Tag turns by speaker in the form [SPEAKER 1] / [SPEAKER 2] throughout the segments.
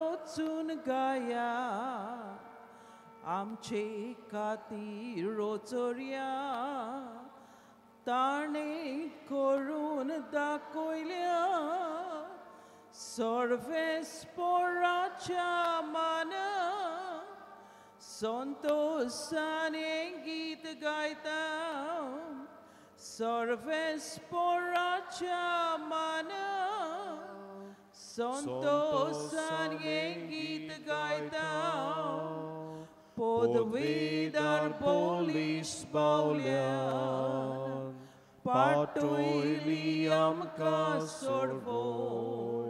[SPEAKER 1] वचून गाया आमचे खातीर रोचोरया ताणें करून दाखयल्या सर्वेस्पोराच्या माना संतोषाने गीत गायता सर्वेस्पोराच्या माना संतोषाने गीत गायता पदवीदार पोलीस बावल्यान पाटोयली आमकां सोडवण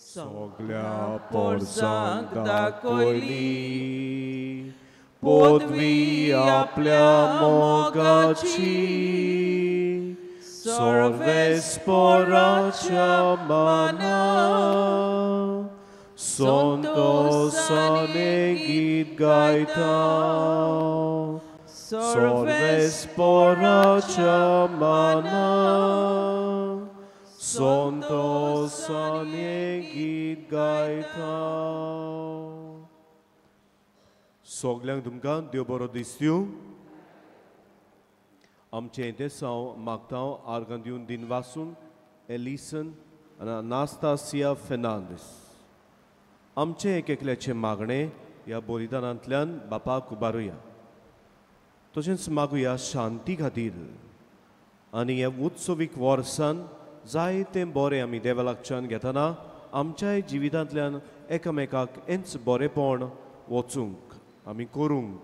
[SPEAKER 2] सगल्या पोरसांक दाखयली पदवी आपल्या मोगाची सर्वेस्पोराच्या माना संतोषाने गीत गायता सर्वेस्पोराच्या माना संतोषाने गीत गायता. सगल्यांक तुमकां देव बरो दिसतूं. आमचें तें हांव मागता आर्गां दिवन दिनवासून एलिसन आनी अनास्तासिया फेर्नांदीस. आमचें एक एकल्याचें मागणें ह्या बलिदानांतल्यान बापाक उबारुया. तशेंच मागुया शांती खातीर आनी ह्या उत्सवीक वर्सान जायतें बरें आमी देवा लागच्यान घेतना आमच्याय जिवितांतल्यान एकामेकाक हेंच बरेंपण वचूंक आमी करूंक.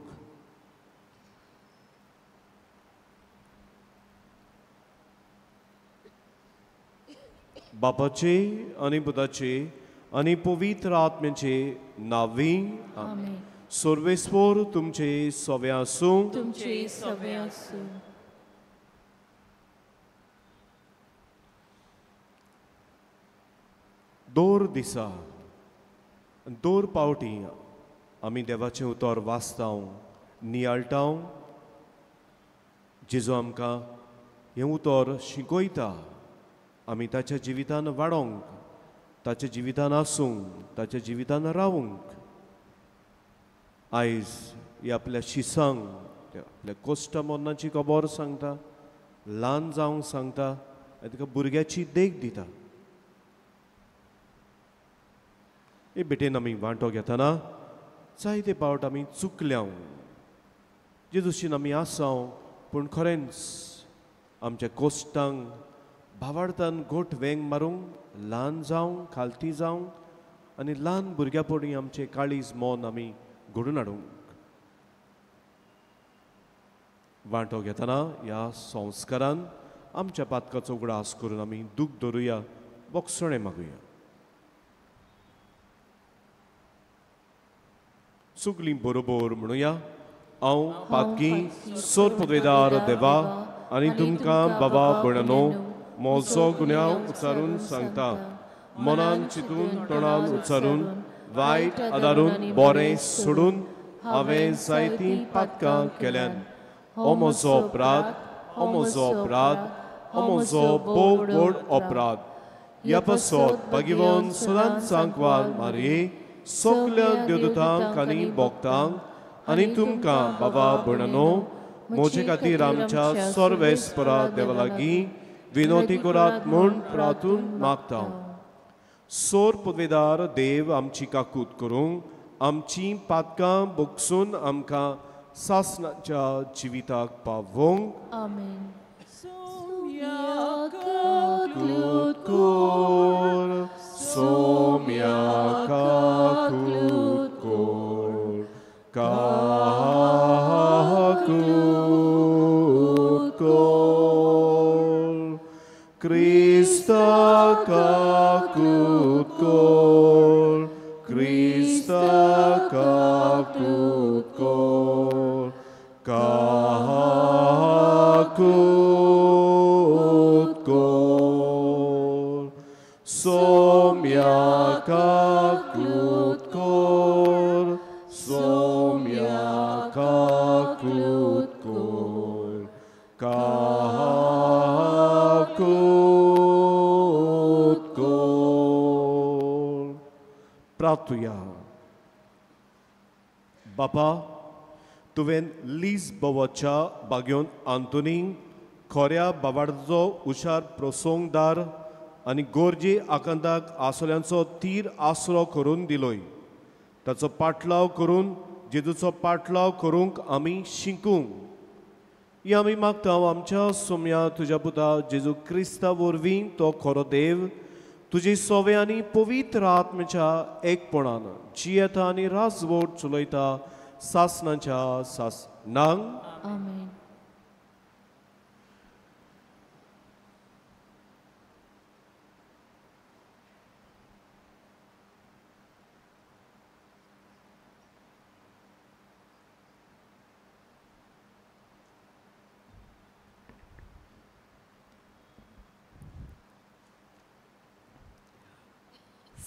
[SPEAKER 2] बापाचे आनी पुताचे आनी पवित्र आत्म्याचे नांवी आमेन. सर्वेस्पोर तुमचे सवे आसूं.
[SPEAKER 3] तुमचे सवे आसूं.
[SPEAKER 2] दर दिसा दर पावटी आमी देवाचें उतर वाचता, नियाळटा. जेजू आमकां हें उतर शिकयता. आमी ताच्या जिवितान वाडोवंक, ताच्या जिवितान आसूंक, ताच्या जिवितान रावूंक. आयज ही आपल्या शिसांक आपल्या कोश्टा मरणाची खबर सांगता, ल्हान जावंक सांगता आनी ताका भुरग्याची देख दिता. हे भेटेन आमी वांटो घेतना जायते पावट आमी चुकल्या, जे दृश्टीन आमी आसाव, पूण खरेंच आमच्या कोश्टांक भावार्थान गोठ वेंग मारूंक, ल्हान जावंक, खालती जावंक आनी ल्हान भुरग्यापणी आमचें काळीज मन आमी घडून हाडूंक. वांटो घेतना ह्या संस्कारान आमच्या पातकाचो उगडास करून आमी दूख धरुया, बोगसणें मागुया. सगळीं बरोबर म्हणुया, हांव पातकी सोरपदवेदार देवा आनी तुमकां बाबा भयणांनो म्हजो गुन्यांव उच्चारून सांगता. मनान चिंतून, तोंडान उच्चारून, वायट आदारून, बरें सोडून हांवें जायतीं पातकां केल्यान. हो म्हजो अपराध, हो म्हजो अपराध, हो म्हजो भोव व्हड अपराध. ह्या पासत भागिवन सदांच सांकवार मारये सगल्या देवदूतांक आनी भक्तांक आनी तुमकां बाबा भयणांनो म्हजे खातीर आमच्या सर्वेस्परा देवा लागीं विनोती करात म्हूण प्रार्थून मागता. सोर पदवेदार देव आमची काकूत करूंक, आमची पातकां बोगसून आमकां सासणाच्या जिविताक पावोवंक.
[SPEAKER 3] आमेन.
[SPEAKER 2] काकूत कर, सोम्या काकूत कर, काकूत कर, क्रिस्ता काकूत कर, क्रिस्ता काकूत कर, काकूत कर, सोम्या काकूत प्रार्थुया. बापा, तुवें लीज बोवाच्या बाग्योन आंतोनी खोऱ्या बाबाडचो हुशार प्रसंगदार आनी गोरजे आकांताक आसल्यांचो तीर आसरो करून दिलोय. ताचो पाटलाव करून जेजूचो पाटलाव करूंक आमी शिकूंक ही आमी मागता आमच्या सोम्या तुज्या पुता जेजू क्रिस्ता वरवीं. तो खरो देव तुजे सोवे आनी पवित्र आत्म्याच्या एकपणान जियेता आनी राजवट चलयता सासनाच्या सासनांक.
[SPEAKER 3] आमेन.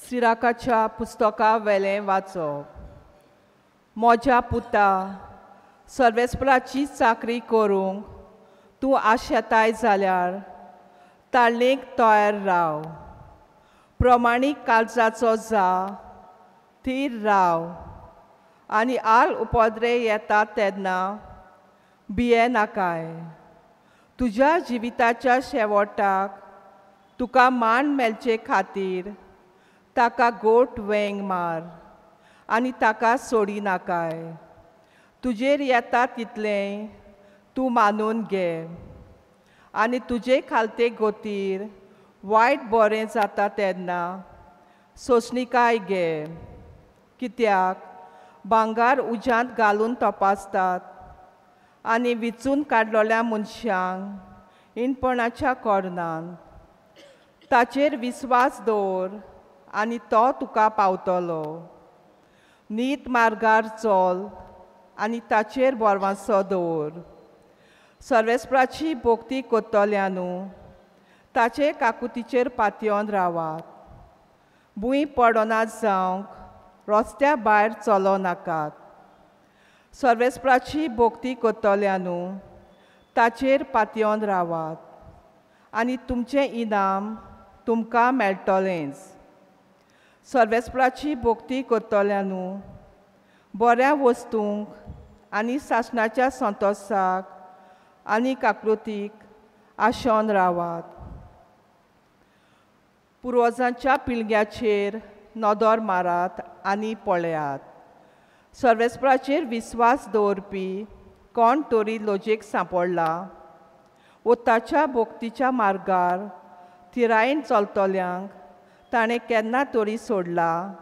[SPEAKER 1] सिराकाच्या पुस्तका वेलें वाचप. म्हज्या पुता, सर्वेस्पराची चाकरी करूंक तूं आशेताय जाल्यार ताळणेक तयार राव, प्रमाणीक काळजाचो जा, थीर राव आनी आल उपद्रे येता तेन्ना भियेनाकाय. तुज्या जिविताच्या शेवटाक तुका मान मेळचे खातीर ताका गोट वेंग मार आनी ताका सोडी नाकाय. तुजेर येता तितलें तूं मानून घे आनी तुजे खालते गोतीर वायट बरें जाता तेन्ना सोंसणीकाय घे. कित्याक भांगर उज्यांत घालून तपासतात आनी विचून काडलेल्या मनशांक इणपणाच्या कोर्नान. ताचेर विस्वास दवर आनी तो तुका पावतलो. नीत मार्गार चल आनी ताचेर बरवासो दवर. सर्वेस्पराची भक्ती करतल्यानू ताचे काकुतीचेर पातयेवन रावात. भूंय पडना जावंक रस्त्या भायर चलो नाकात. सर्वेस्पराची भक्ती करतल्यानू ताचेर पातयेवन रावात आनी तुमचें इनाम तुमकां मेळटलेंच. सर्वेस्पराची भक्ती करतल्यानू बऱ्या वस्तूंक आनी सासणाच्या संतोसाक आनी काकृतीक आशोन रावात. पुर्वजांच्या पिळग्याचेर नदर मारात आनी पळयात. सर्वेस्पराचेर विस्वास दवरपी कोण तरी लजेक सांपडला वो ताच्या भक्तीच्या मार्गार थिरायेन चलतल्यांक ताणें केन्ना तरी सोडला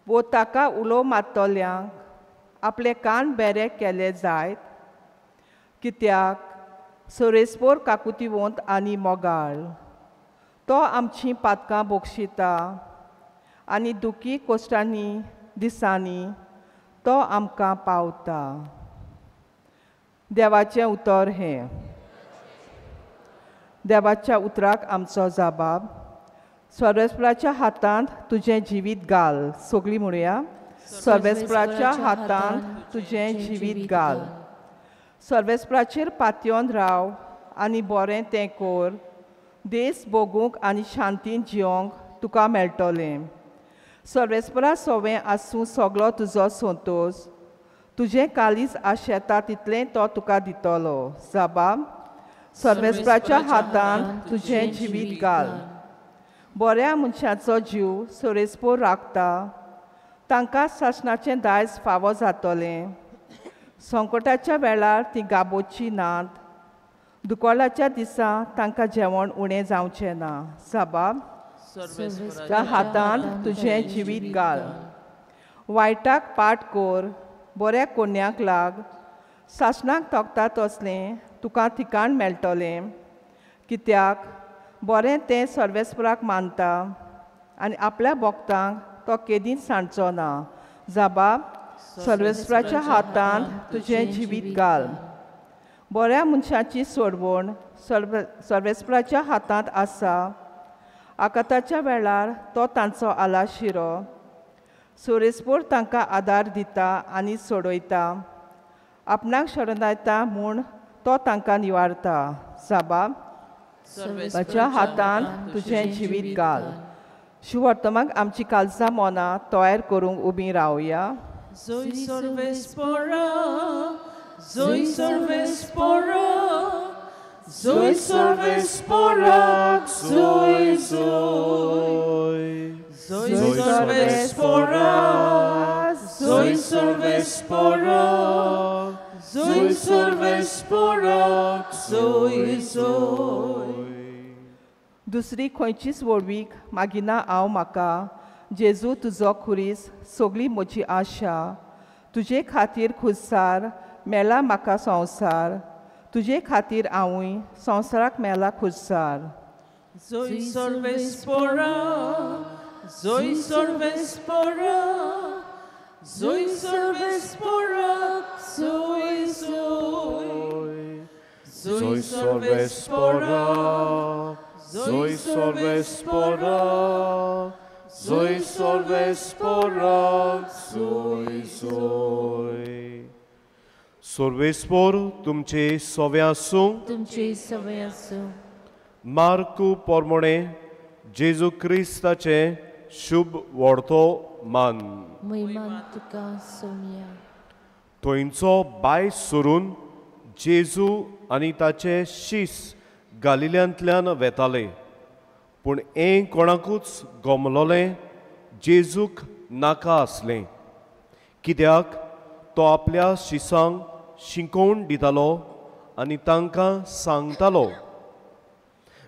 [SPEAKER 1] वो ताका उलो मारतल्यांक आपले कान बेरे केले जायत. कित्याक सोरेस्पोर काकुतीवंत आनी मोगाळ, तो आमचीं पातकां बक्षिता आनी दुखी कोश्टांनी दिसांनी तो आमकां पावता. देवाचें उतर हें. देवाच्या उतराक आमचो जबाब. सर्वेस्पराच्या हातांत तुजें जिवीत घाल. सगळीं म्हणुया, सर्वेस्पराच्या हातांत तुजें जिवीत घाल. सर्वेस्पराचेर पातयेवन राव आनी बरें तें कर. देश भोगूंक आनी शांतीन जियोंक तुका मेळटलें. सर्वेस्परा सोवें आसूं सगलो तुजो संतोश. तुजें काळीज आशेता तितलें तो तुका दितलो. जबाब, सर्वेस्पराच्या हातांत तुजें जिवीत घाल. बऱ्या मनशाचो जीव सोरेस्पोर राखता, तांकां सासणाचें दायज फावो जातलें. संकटाच्या वेळार तीं गाबोचीं नात. दुकळाच्या दिसा तांकां जेवण उणें जावचें ना. जबाब, त्या हातांत तुजें जिवीत घाल. वायटाक पाट कर, बऱ्या कोन्याक लाग. सासणाक तोखता तसलें तुका ठिकाण मेळटलें. कित्याक बरें तें सर्वेस्पराक मानता आनी आपल्या भक्तांक तो केदींच सांडचो ना. जबाब, सर्वेस्पराच्या हातांत तुजें जिवीत घाल. बऱ्या मनशाची सोडवण सर्वेस्पराच्या हातांत आसा. आकांताच्या वेळार तो तांचो आलाशिरो. सोरेस्पोर तांकां आदार दिता आनी सोडयता. आपणाक शरणायता म्हूण तो तांकां निवारता. जबाब, ताच्या हातांत तुजें जिवीत घाल. शुवर्तमाक आमची कालजा मोना तयार करूंक उबी रावया.
[SPEAKER 3] Zoy sorvespora, Zoy sorvespora, Zoy sorvespora, Zoy Zoy. Zoy sorvespora, Zoy sorvespora, Zoy sorvespora, Zoy Zoy.
[SPEAKER 1] दुसरी खंयचीच व्हडवीक मागिना हांव म्हाका, जेजू तुजो खुरीस सगळी म्हजी आशा. तुजे खातीर खुर्सार मेला म्हाका संवसार, तुजे खातीर हांवूय संवसाराक मेला खुर्सार.
[SPEAKER 3] Zoy sorvespora, Zoy sorvespora, Zoy sorvespora, Zoy Zoy.
[SPEAKER 2] Zoy sorvespora, Zoy sorvespora, Zoy sorvespora, Zoy Zoy. सोर्वेस्पोर तुमचे सवे आसूं.
[SPEAKER 3] तुमचे सवे आसूं.
[SPEAKER 2] मार्कू पोरमोणे जेजू क्रिस्ताचें शुभ व्हडतो मान.
[SPEAKER 3] महिमान तुका सोमया.
[SPEAKER 2] थंयचो बाय सरून जेजू आनी ताचे शीस गालिल्यांतल्यान वेताले, पूण हें कोणाकूच गमलोलें जेजूक नाका आसलें, कित्याक तो आपल्या शिसांक शिकोवन दितालो आनी तांकां सांगतालो,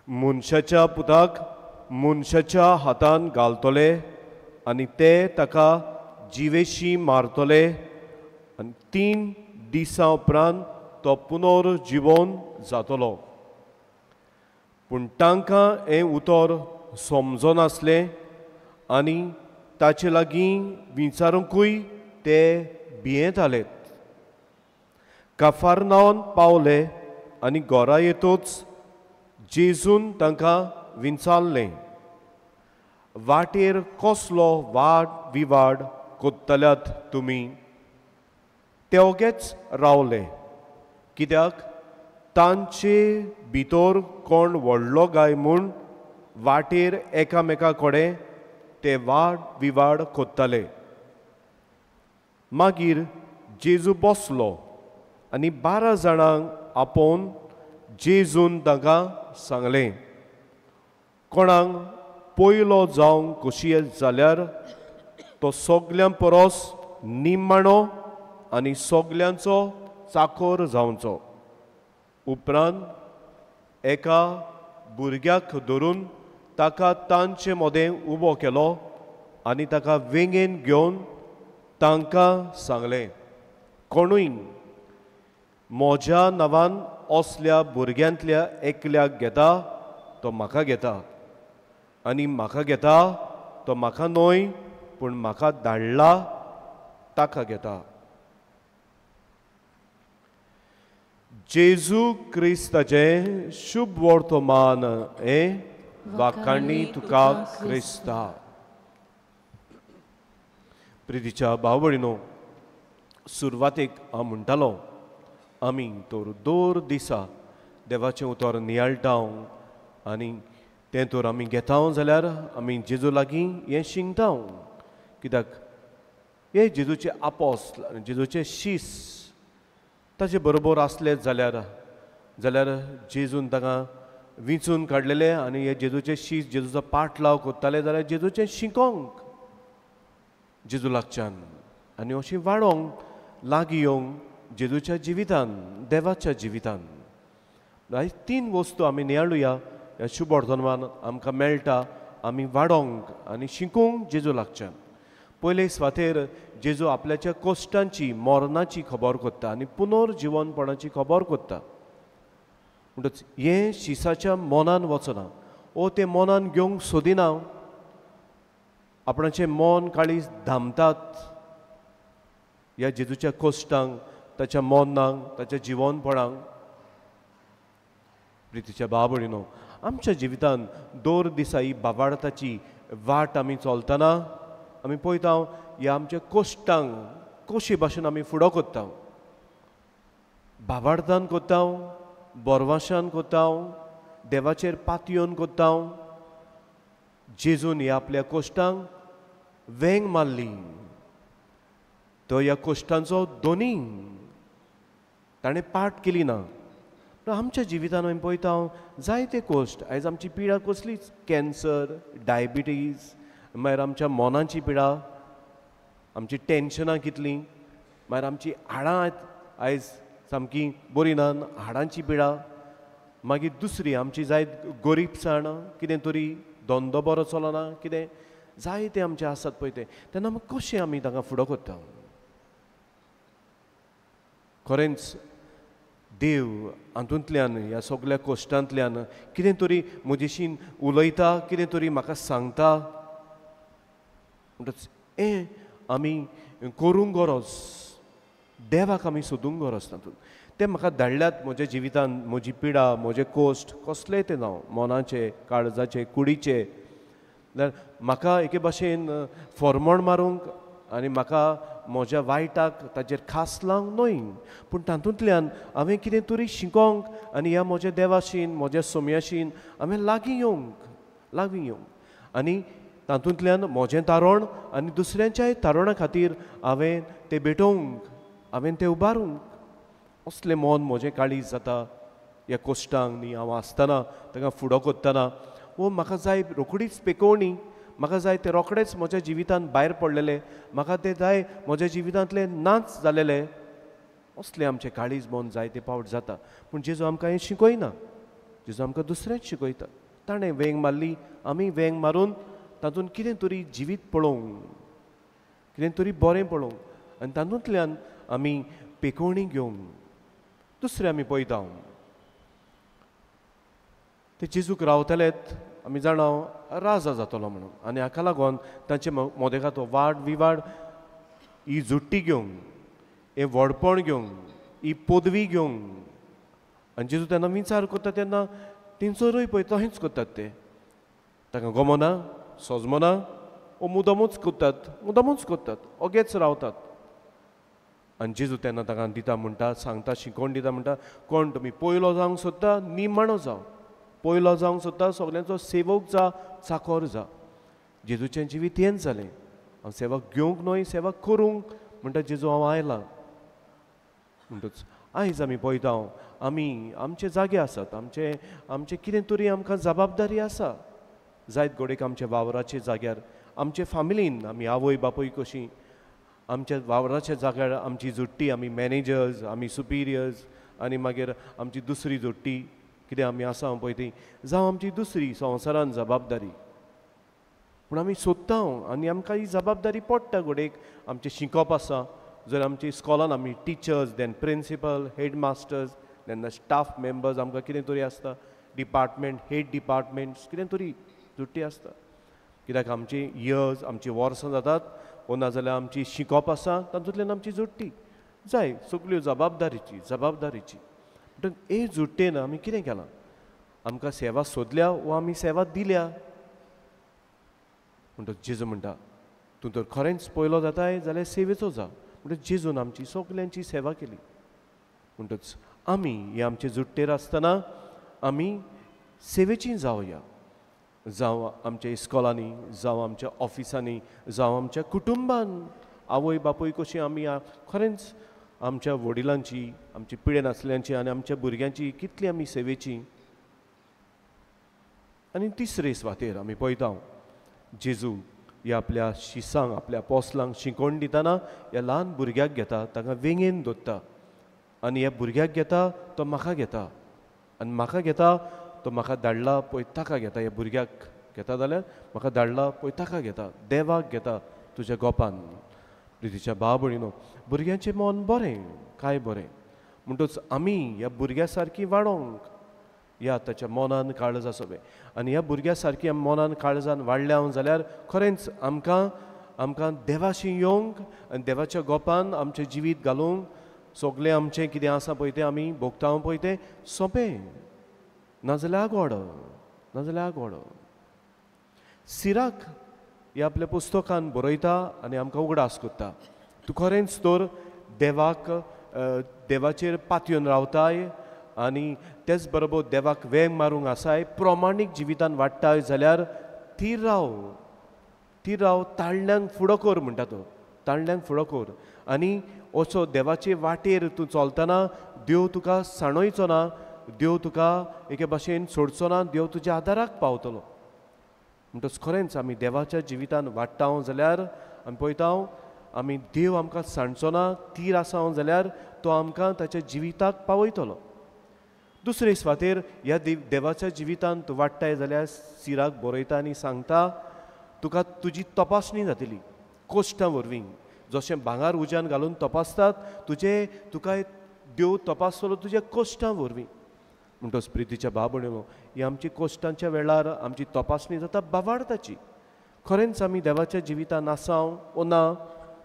[SPEAKER 2] मनशाच्या पुताक मनशाच्या हातान घालतले आनी ते ताका जिवेशी मारतले आनी 3 दिसां उपरांत तो पुनर्जिवन जातलो. पूण तांकां हें उतर समजनासलें आनी ताचे लागीं विचारूंकूय ते भियेताले. काफारनावन पावले आनी घरा येतूच जेजून तांकां विचारलें, वाटेर कसलो वाद विवाद कोत्तल्यात तुमी? ते ओगेच रावले, कित्याक तांचे भितर कोण व्हडलो गाय म्हूण वाटेर एकामेका कडेन ते वाद विवाद कोत्ताले. मागीर जेजू बसलो आनी 12 जाणांक आपोवन जेजून तांकां सांगलें, कोणाक पयलो जावंक खोशी जाल्यार तो सगल्यां परस निमाणो आनी सगल्यांचो चाकोर जावचो. उपरांत एका भुरग्याक धरून ताका तांचे मदें उबो केलो आनी ताका वेंगेन घेवन तांकां सांगलें, कोणूय म्हज्या नांवान असल्या भुरग्यांतल्या एकल्याक घेता तो म्हाका घेता, आनी म्हाका घेता तो म्हाका न्हय पूण म्हाका धाडला ताका घेता. जेजू क्रिस्ताचें शुभ वर्तमान हें वाखाणी तुका क्रिस्ता. प्रितीच्या भाव भयणीनो, सुरवातेक हांव म्हणटालो, आमी तर दर दिसा देवाचें उतर नियाळटा आनी तें तर आमी घेता जाल्यार आमी जेजू लागीं हें शिंकता, कित्याक हे जेजूचे आपोस जेजूचे शीस ताचे बरोबर आसले जाल्यार जाल्यार जेजून ताका विंचून काडलेले आनी हे जेजूचे शीस जेजूचो पाटलाव कोत्ताले जाल्यार जेजूचें शिकोंक जेजू लागच्यान आनी अशी वाडोंक लागीं येवंक जेजूच्या जिवितान देवाच्या जिवितान. आयज 3 वस्तू आमी नियाळुया ह्या शुभ वर्तमान आमकां मेळटा आमी वाडोंक आनी शिकूंक जेजू लागच्यान. पयले सुवातेर जेजू आपल्याच्या कश्टांची मरणाची खबर कोत्ता आनी पुनर्जिवनपणाची खबर कोत्ता. म्हणटच हें शिसाच्या मनान वचना ओ तें मनान घेवंक सोदिना, आपणाचें मन काळीज धांपतात ह्या जेजूच्या कश्टांक, ताच्या मरणाक, ताच्या जिवनपणाक. प्रितीच्या भाव भयणीनो, आमच्या जिवितान दर दिसा ही बाबाडताची वाट आमी चलतना आमी पळयता ह्या आमच्या कश्टांक कशे भाशेन आमी फुडो कोत्ता, बाबाडतान कोत्ता, बोरवाशान कोत्ता, देवाचेर पातयेवन कोत्ता, जेजून ह्या आपल्या कोश्टांक वेंग मारली. तो ह्या कोश्टांचो दोनी ताणें पाट केली ना. आमच्या जिवितान आमी पळयता जायते कोश्ट. आयज आमची पिडा कसलीच, कॅन्सर, डायबिटीज, मागीर आमच्या मनाची पिडा, आमची टेन्शनां कितलीं, मागीर आमची हाडां आयज सामकी बरी ना, हाडांची पिडा. मागीर दुसरी आमची जायत गरीबसाण, कितें तरी धंदो बरो चलना, कितें जायते आमचे आसात पळय ते. तेन्ना मागीर कशें आमी तांकां फुडो करता? खरेंच देव हातूंतल्यान ह्या सगल्या कश्टांतल्यान कितें तरी म्हजेशीन उलयता, कितें तरी म्हाका सांगता. म्हणटच हें आमी करूंक गरज, देवाक आमी सोदूंक गरज तातूंत. ते म्हाका धाडल्यात म्हज्या जिवितान, म्हजी पिडा, म्हजे कोश्ट कसलेय ते जावं, मनाचे, काळजाचे, कुडीचे, जाल्यार म्हाका एके भाशेन फॉर्मण मारूंक आनी म्हाका म्हज्या वायटाक ताजेर खास लावंक न्हय, पूण तातूंतल्यान हांवें कितें तरी शिकोंक आनी ह्या म्हज्या देवाशीन, म्हज्या सोम्याशीन हांवें लागीं येवंक, लागीं येवंक आनी तातूंतल्यान म्हजें तारण आनी दुसऱ्यांच्याय तारणा खातीर हांवें तें भेटोवंक, हांवें तें उबारूंक. असलें मन म्हजें काळीज जाता ह्या कोश्टांक न्ही हांव आसतना तांकां फुडो करतना वो म्हाका जाय रोखडीच पेकोवणी, म्हाका जाय तें रोखडेच म्हज्या जिवितांत भायर पडलेलें, म्हाका तें जाय म्हज्या जिवितांतलें नाच जालेलें. असलें आमचें काळीज मन जाय ते पावट जाता. पूण जेजू आमकां हें शिकयना, जेजू आमकां दुसरेंच शिकयता. ताणें वेंग मारली, आमी वेंग मारून तातूंत कितें तरी जिवीत पळोवंक, कितें तरी बरें पळोवंक आनी तातूंतल्यान आमी पेकोवणी घेवंक. दुसरें आमी पळयता ते जेजूक रावतलेत, आमी जाणा राजा जातलो म्हणून, आनी हाका लागून तांचे मोदेका तो वाड विवाड, ही जुट्टी घेवंक, हें व्हडपण घेवंक, ही पदवी घेवंक. आनी जेजू तेन्ना विचार करता तेन्ना तेंचोरूय पळय तशेंच करतात ते. तांकां गमना, सोजमना, ओ मुदमूच करतात, मुदमूच करतात, ओगेच रावतात. आनी जेजू तेन्ना तांकां दिता म्हणटा, सांगता, शिकोवन दिता म्हणटा, कोण तुमी पयलो जावंक सोदता निमाणो जावं, पयलो जावंक सोदता सगल्यांचो सेवक जा, चाकोर जा. जेजूचें जिवीत हेंच जालें. हांव सेवा घेवंक न्हय, सेवा करूंक म्हणटा जेजू हांव आयलां. म्हणटच आयज आमी पळयता आमी आमचे जागे आसात, आमचे आमचें कितें तरी आमकां जबाबदारी आसा. जायत घडयेक आमच्या वावराच्या जाग्यार, आमचे फामिलीन आमी आवय बापूय कशीं आमच्या वावराच्या जाग्यार आमची जोडटी, आमी मॅनेजर्स, आमी सुपिरियर्स, आनी मागीर आमची दुसरी जोडटी कितें आमी आसा पळय ती, जावं आमची दुसरी संवसारान जबाबदारी. पूण आमी सोदता आनी आमकां ही जबाबदारी पडटा. घडयेक आमचें शिकोवप आसा, जर आमच्या इस्कॉलान आमी teachers, then principal, head masters, then the staff members, आमकां कितें तरी आसता, डिपार्टमेंट, हेड डिपार्टमेंट्स, कितें तरी जोडटी आसता. कित्याक आमची इयर्स, आमची वर्सां जातात, वो नाजाल्यार आमची शिकोवप आसा, तातूंतल्यान आमची जोडटी जाय सगल्यो जबाबदारीची, जबाबदारीची. म्हणटकच हे जोडटेन आमी कितें केलां? आमकां सेवा सोदल्या वो आमी सेवा दिल्या? म्हणटकच जेजू म्हणटा, तूं तर खरेंच पयलो जाताय जाल्यार सेवेचो जा. म्हणटकच जेजून आमची सगल्यांची सेवा केली. म्हणटकच आमी हे आमचे जुट्टेर आसतना आमी सेवेची जावया, जावं आमच्या इस्कॉलांनी, जावं आमच्या ऑफिसांनी, जावं आमच्या कुटुंबान. आवय बापूय कशी आमी खरेंच आमच्या वडिलांची, आमची पिडेन आसल्यांची आनी आमच्या भुरग्यांची कितली आमी सेवेची. आनी तिसरे सुवातेर आमी पळयता जेजू ह्या आपल्या शिसांक, आपल्या पोसलांक शिकोवन दितना ह्या ल्हान भुरग्याक घेता, तांकां वेंगेन दवरता आनी ह्या भुरग्याक घेता तो म्हाका घेता, आनी म्हाका घेता तो म्हाका धाडला पळय ताका घेता. ह्या भुरग्याक घेता जाल्यार म्हाका धाडला पळय ताका घेता, देवाक घेता तुज्या गोपान. प्रितीच्या भाव भयणीनो, भुरग्यांचें मन बरें काय बरें, म्हणटच आमी ह्या भुरग्या सारकी वाडोवंक ह्या ताच्या मनान काळजा सोबें. आनी ह्या भुरग्या सारकी आमी मनान काळजान वाडल्या जाल्यार खरेंच आमकां आमकां देवाशी येवंक आनी देवाच्या गोपान आमचें जिवीत घालूंक सगळें आमचें कितें आसा पळय तें आमी भोगता पळय तें सोंपें, नाजाल्यार आगोड, नाजाल्यार आगोड. सिराक ह्या आपल्या पुस्तकान बरयता आनी आमकां उगडास करता, तूं खरेंच तर देवाक, देवाचेर पातयेवन रावताय आनी तेच बरोबर देवाक वेंग मारूंक आसाय, प्रमाणीक जिवितान वाडटाय जाल्यार थीर राव, थीर राव, ताळण्यांक फुडो कर म्हणटा तो, ताळण्यांक फुडो कर. आनी असो देवाचे वाटेर तूं चलतना देव तुका सांडोवचो ना, देव तुका एके भाशेन सोडचो ना, देव तुज्या आदाराक पावतलो. म्हणटच खरेंच आमी देवाच्या जिवितान वाडटा जाल्यार आमी पळयता आमी देव आमकां सांडचो ना, तीर आसा जाल्यार तो आमकां ताच्या जिविताक पावयतलो. दुसरे सुवातेर ह्या देवाच्या जिवितान तूं वाडटाय जाल्यार सिराक बरयता आनी सांगता तुका तुजी तपासणी जातली कोश्टां वरवीं. जशें भांगर उज्यान घालून तपासतात तुजे, तुका देव तपासतलो तुज्या कोश्टां वरवीं. म्हणटच प्रितीच्या बाबणो ही आमची कोश्टांच्या वेळार आमची तपासणी जाता बावाडताची. खरेंच आमी देवाच्या जिवितान आसा ओ ना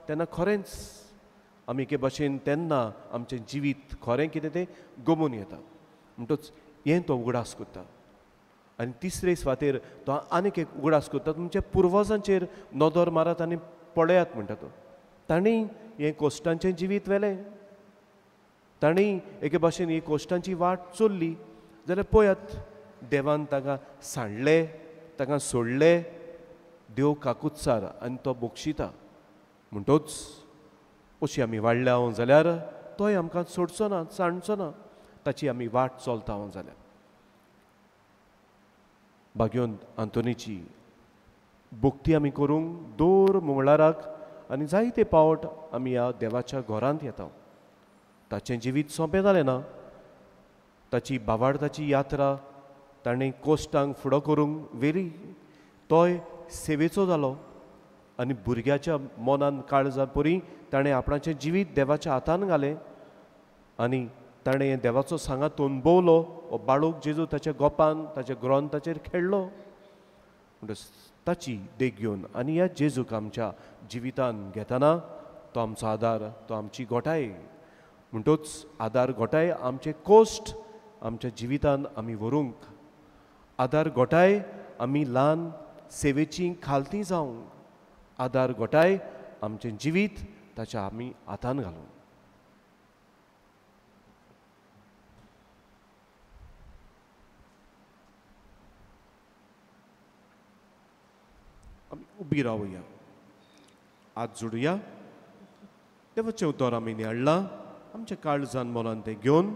[SPEAKER 2] तेन्ना खरेंच आमी एके भाशेन तेन्ना आमचें जिवीत खरें कितें तें गमून येता. म्हणटच हें तो उगडास करता. आनी तिसरे सुवातेर तो आनीक एक उगडास करता, तुमच्या पुर्वजांचेर नदर मारात आनी पळयात म्हणटा तो. तांणी हें कोश्टांचें जिवीत व्हेलें, तांणी एके भाशेन ही कोश्टांची वाट चल्ली जाल्यार पळयात देवान तांकां सांडले, तांकां सोडले, देव काकुत्सार आनी तो बक्षिता. म्हणटच अशी आमी वाडल्या जाल्यार तोय आमकां सोडचो ना, सांडचो ना, ताची आमी वाट चलता जाल्यार. भाग्योन आंतोनीची भक्ती आमी करूंक दर मंगळाराक आनी जायते पावट आमी ह्या देवाच्या घरांत येता. ताचें जिवीत सोंपें जालें ना, ताची बावाडताची यात्रा ताणें कोश्टांक फुडो करूंक व्हेली, तोय सेवेचो जालो आनी भुरग्याच्या मनान काळजा परी ताणें आपणाचें जिवीत देवाच्या हातान घालें आनी ताणें देवाचो सांगात अणभवलो. हो बाळूक जेजू ताच्या गोपान ताच्या ग्रंथाचेर खेळ्ळो. म्हणटच ताची देख घेवन आनी ह्या जेजूक आमच्या जिवितान घेतना तो आमचो आदार, तो आमची गोठाय. म्हणटच आदार गोठाय आमचे कोश्ट आमच्या जिवितान आमी व्हरूंक, आदार गोठाय आमी ल्हान सेवेची खालती जावंक, आदार गोठाय आमचें जिवीत ताच्या आमी हातान घालूंक. आमी उबी रावया, हात जोडुया, देवाचें उतर आमी नियाळ्ळां, आमच्या काळजान मनान तें घेवन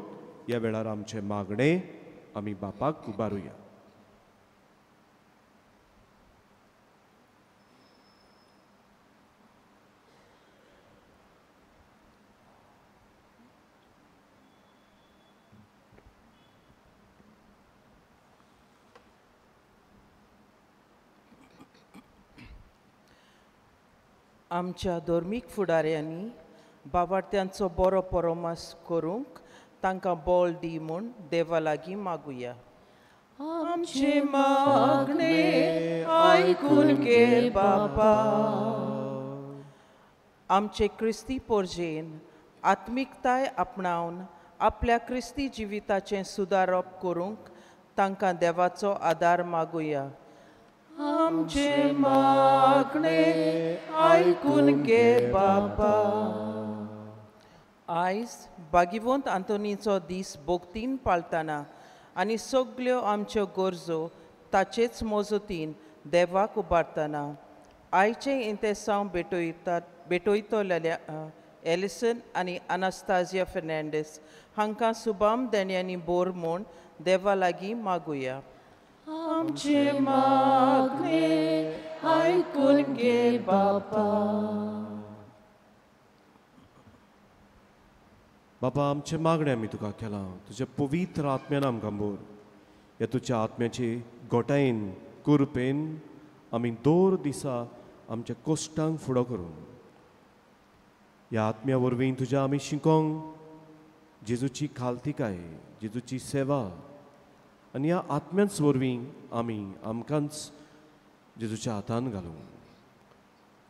[SPEAKER 2] ह्या वेळार आमचें मागणें आमी बापाक उबारुया.
[SPEAKER 3] आमच्या धर्मीक फुडाऱ्यांनी बाबार्थ्यांचो बरो परोमास करूंक तांकां बळ दी म्हूण देवा लागीं मागुया. आमचे मागणे आयकून घे बाबा. आमचे क्रिस्ती पोरजेन आत्मिकताय आपणावन आपल्या क्रिस्ती जिविताचें सुदारप करूंक तांकां देवाचो आदार मागुया. आमचे मागणे आयकून घे बाबा. आयज भाग्यवंत आंतोनीचो दीस भक्तीन पाळटना आनी सगल्यो आमच्यो गरजो ताचेच मजतीन देवाक उबारतना आयचें इंतेसांव भेटयतल्या एलिसन आनी अनास्ताजिया फेर्नांडीस हांकां सुबाम देण्यांनी बोर म्हूण देवा लागीं मागुया. आमचे मागणे आयकून घे बाबा.
[SPEAKER 2] बाबा आमचें मागणें आमी तुका केलां, तुज्या पवित्र आत्म्यान आमकां बोर, ह्या तुज्या आत्म्याचे गोटायेन कृपेन आमी दर दिसा आमच्या कोश्टांक फुडो करूं. ह्या आत्म्या वरवीं तुज्या आमी शिकोंक जेजूची खालतिकाय, जेजूची सेवा आनी ह्या आत्म्यांच वरवीं आमी आमकांच जेजूच्या हातान घालूं.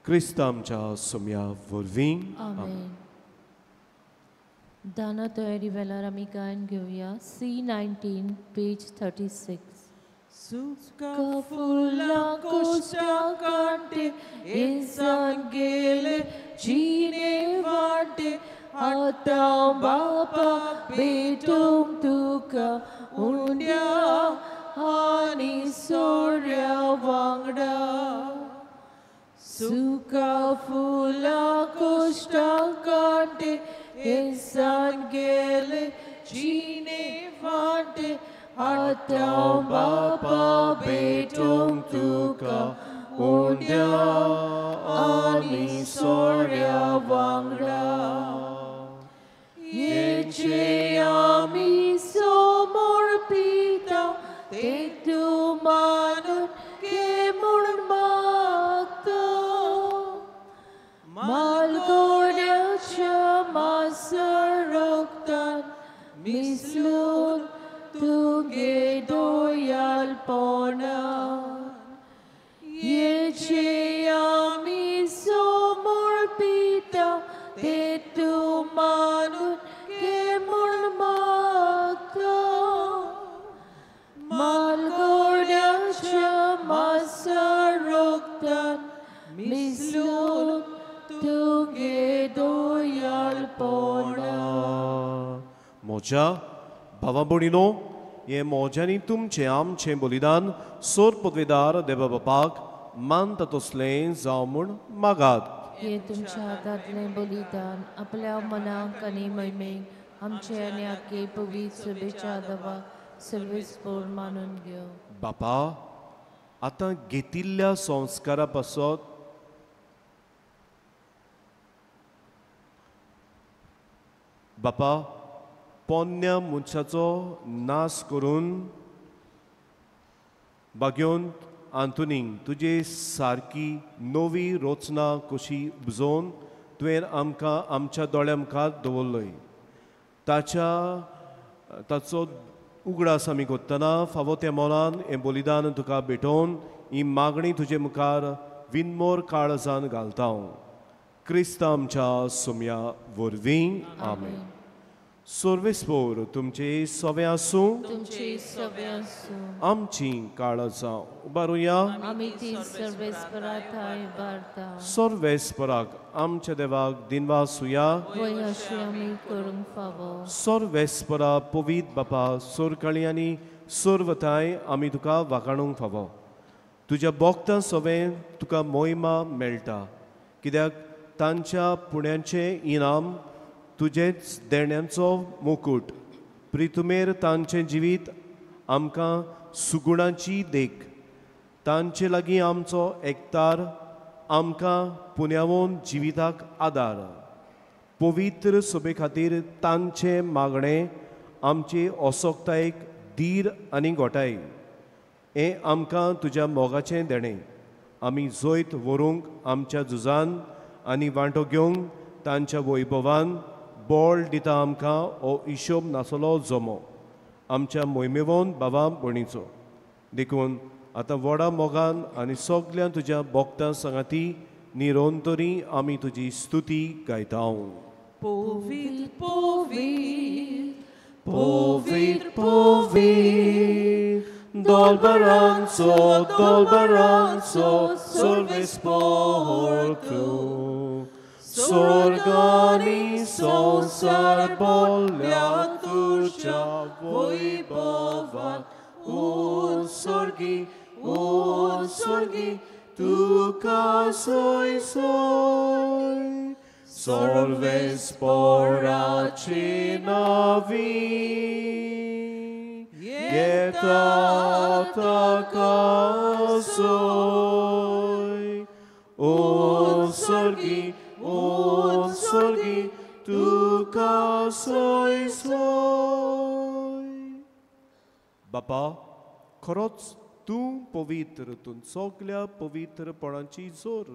[SPEAKER 2] क्रिस्त आमच्या सोम्या वरवीं.
[SPEAKER 4] आमेन. दाना तयारी वेळार आमी गायन घेवया. C19 page 36.
[SPEAKER 3] सुका फुलां कोश्टा कांटे इंसान गेले जिने वाटे आतां बापा भेटूंक तुका उंड्या
[SPEAKER 4] आनी सोऱ्या वांगडा. सुका फुलां कोश्टा कांटे हेसान गेले जिणे वाटे. आतां बापा भेटोवंक तुका उंड्या आनी सोऱ्या वांगडा. हेचे आमी समर्पिता ते तूं मानून घे म्हूण मागता. मालगोड्याच्या मासा रगतान मिसळून तुगे दोयालपणान. हेचे आमी समर्पिता ते तूं मानून घे म्हूण मागता. मालगोड्याच्या मासा रगतान मिसळून तुगे दोयालपणान.
[SPEAKER 2] म्हज्या भावा भयणीनो, हें मोज्यांनी तुमचें आमचें बलिदान सोर पदवेदार देवा बापाक मानता तसलें जावं म्हूण मागात.
[SPEAKER 4] हे तुमच्या हातांतलें बलिदान आपल्या मनाक आनी महिमेक आमचे आनी आख्खे पवित्र सभेच्या देवाक सर्वेस्पोर मानून घेव.
[SPEAKER 2] बापा, आतां घेतिल्ल्या संस्कारा पासत बापा पोन्न्या मनशाचो नाश करून बागेवन आंतोनीक तुजे सारकी नवी रचना कशी उपजोवन तुवें आमकां आमच्या दोळ्या मुखार दवरलय. ताचो उगडास आमी करतना फावो त्या मोलान हें बलिदान तुका भेटोवन ही मागणी तुजे मुखार विनमोर काळजान घालता. क्रिस्त आमच्या सोम्या वरवीं आमेन. सर्वेस्पोर तुमचे सवे आसूं,
[SPEAKER 4] तुमचे सवे आसूं.
[SPEAKER 2] आमची काळजां उबारुया.
[SPEAKER 4] आमी ती सर्वेस्परा थांय उबारता.
[SPEAKER 2] सर्वेस्पराक आमच्या देवाक दिनवासुया.
[SPEAKER 4] वय अशें आमी करूंक फावो.
[SPEAKER 2] सर्वेस्परा पवित्र बापा सोरकाळी आनी सर्वताय आमी तुका वाखाणूंक फावो. तुज्या बोगतां सवें तुका मोहिमा मेळटा, कित्याक तांच्या पुण्यांचें इनाम तुजेच देण्यांचो मुकूट. प्रितुमेर तांचें जिवीत आमकां सुगुणाची देख. तांचे लागीं आमचो एकतार आमकां पुण्यावोन जिविताक आदार. पवित्र सभे खातीर तांचें मागणें आमचे असोक्तायेक धीर आनी घोटाय. हें आमकां तुज्या मोगाचें देणें. आमी जैत व्हरूंक आमच्या झुजान आनी वांटो घेवंक तांच्या वैभवान बळ दिता आमकां हो हिशोब नासलो जमो आमच्या मोहिमेवन बाबा भयणीचो. देखून आतां व्हडा मोगान आनी सगल्या तुज्या भक्तां सांगाती निरंतरी आमी तुजी स्तुती गायता.
[SPEAKER 3] पवित्र पवित्र पवित्र पवित्र
[SPEAKER 2] दोलबरांचो दोलबरांचो सर्वेस्पोर तूं. स्वर्गानी संवसार बोल्ल्या तुज्या वैभवान. उत्सर्गी उत्सर्गी तुका सोय सोय सर्वेस्पोराची नावी येता ताका सोय. उत्सर्गी उत्सर्गी तुका सोय सोय. बापा, खरोच तूं पवित्र, तूं सगल्या पवित्रपणाची जोर.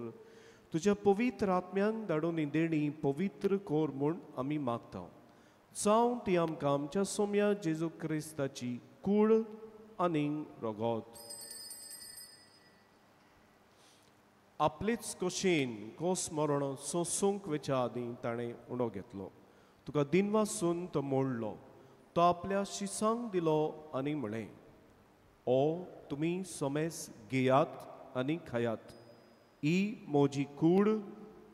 [SPEAKER 2] तुज्या पवित्र आत्म्यान धाडून ही देणी पवित्र कोर म्हूण आमी मागता. जावं ती आमकां आमच्या सोम्या जेजू क्रिस्ताची कूड आनी रगत. आपलेच कशेन कोस मरण सोंसूंक वेच्या आदीं ताणें उणो घेतलो. तुका दिनवासून तो मोडलो. तो आपल्या शिसांक दिलो आनी म्हळें, ओ तुमी सोमेस घेयात आनी खायात. ही म्हजी कूड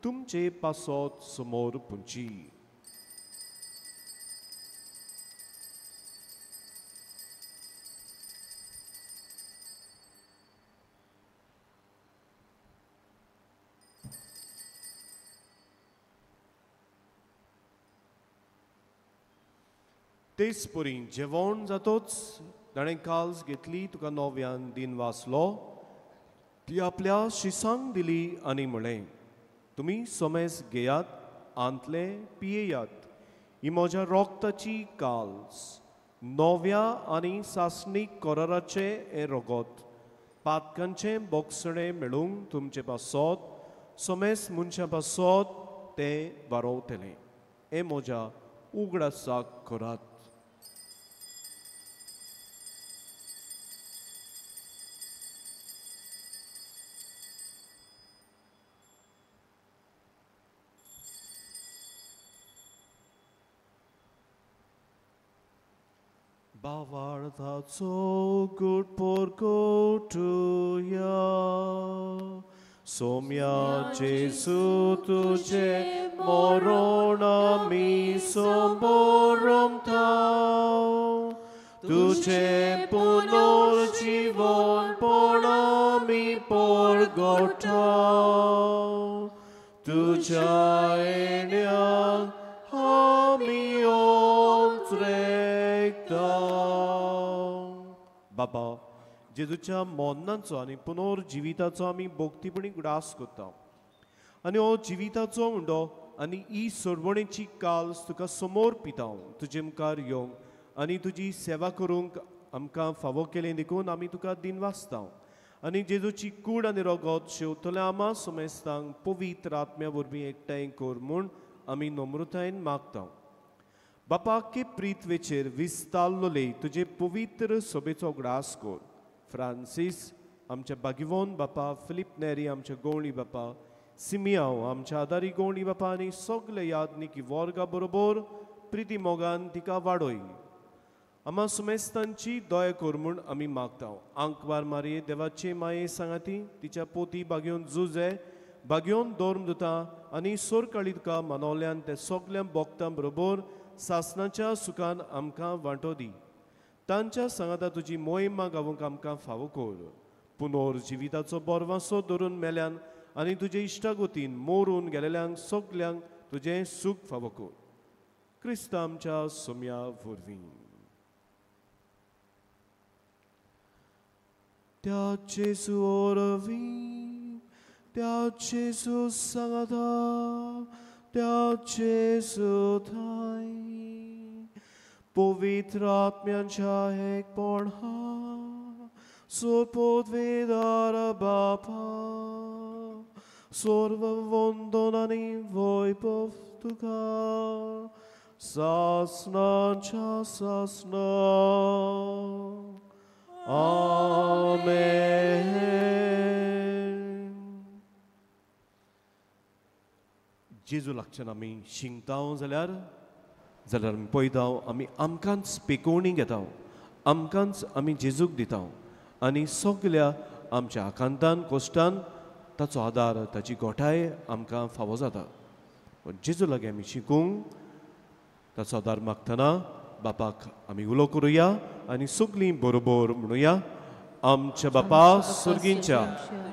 [SPEAKER 2] तुमचे पासत समोर पुंची. तेच परी जेवण जातोच ताणें काल्स घेतली, तुका नव्यान दिन वाचलो, ती आपल्या शिसांक दिली आनी म्हळें, तुमी सोमेस घेयात, आंतले पियेयात, ही म्हज्या रोगताची काल्स, नव्या आनी सासणीक कराराचें हें रगत, पातकांचें बोगसणें मेळूंक तुमचे पासत सोमेस मनशां पासत तें वारोवतलें. हें म्हज्या उगडासाक करात. भावार्थाचो गुड पोरकोटुया, सोम्या जेजू तुझे मरण आमी सोबोरमता, तुझे पुनर्जीवन पण आमी परगटा, तुझ्या येण्याक आमी ओंत्रेकता. बाबा, जेजूच्या मरणाचो आनी पुनर्जिविताचो आमी भक्तीपणी उगडास करता आनी हो जिविताचो उंडो आनी ही सोडवणेची काल्स तुका समोर पिता, तुजे मुखार येवंक आनी तुजी सेवा करूंक आमकां फावो केलें देखून आमी तुका दिनवासता. आनी जेजूची कूड आनी रगत शेवतल्या आमा सोमेस्तांक पवित्र आत्म्या वरवीं एकठांय कर म्हूण आमी नम्रतायेन मागता. बापा, के प्रिथवेचेर विस्तारलोले तुजे पवित्र सभेचो उगडास कर. फ्रांसीस आमच्या बागिवोन बापा, फिलीप नेरी आमच्या गवळी बापा, सिमियांव आमच्या आदारी गवळी बापा आनी सगळे यादनिकी वर्गा बरोबर प्रिती मोगान तिका वाडोय. आमा सुमेस्तांची दया कर म्हूण आमी मागता. आंकवार मारये देवाचे माये सांगाती तिच्या पोती बागेवन जुजे बागेवन दोर्म दिता आनी सोरकाळी तुका मनोल्यान ते सगळ्या बोगतां बरोबर सासनाच्या सुखान आमकां वांटो दी. तांच्या सांगाता तुजी मोहिमा गावूंक आमकां फावो कर. पुनर्जिविताचो बोरवासो धरून मेल्यान आनी तुजे इश्टागतीन मोरून गेलेल्यांक सगल्यांक तुजें सूख फावो कर. क्रिस्त आमच्या सोम्या वरवीं. त्या जेजू वरवीं, त्या जेजू सांगाता, त्या जेजू थांय पवित्र आत्म्यांच्या एकपणा सोरपोतवेदार बापा, सर्व वंदन आनी वैभव तुका सासनाच्या सासना. आमेन. जेजू लागच्यान आमी शिंकता जाल्यार जाल्यार आमी पळयता आमी आमकांच पेकोवणी घेता, आमकांच आमी जेजूक दिता आनी सगल्या आमच्या आकांतान कश्टान ताचो आदार ताची गोठाय आमकां फावो जाता. पूण जेजू लागीं आमी शिकूंक ताचो आदार मागतना बापाक आमी उलो करुया आनी सगलीं बरोबर म्हणुया. आमच्या बापा सर्गींच्या,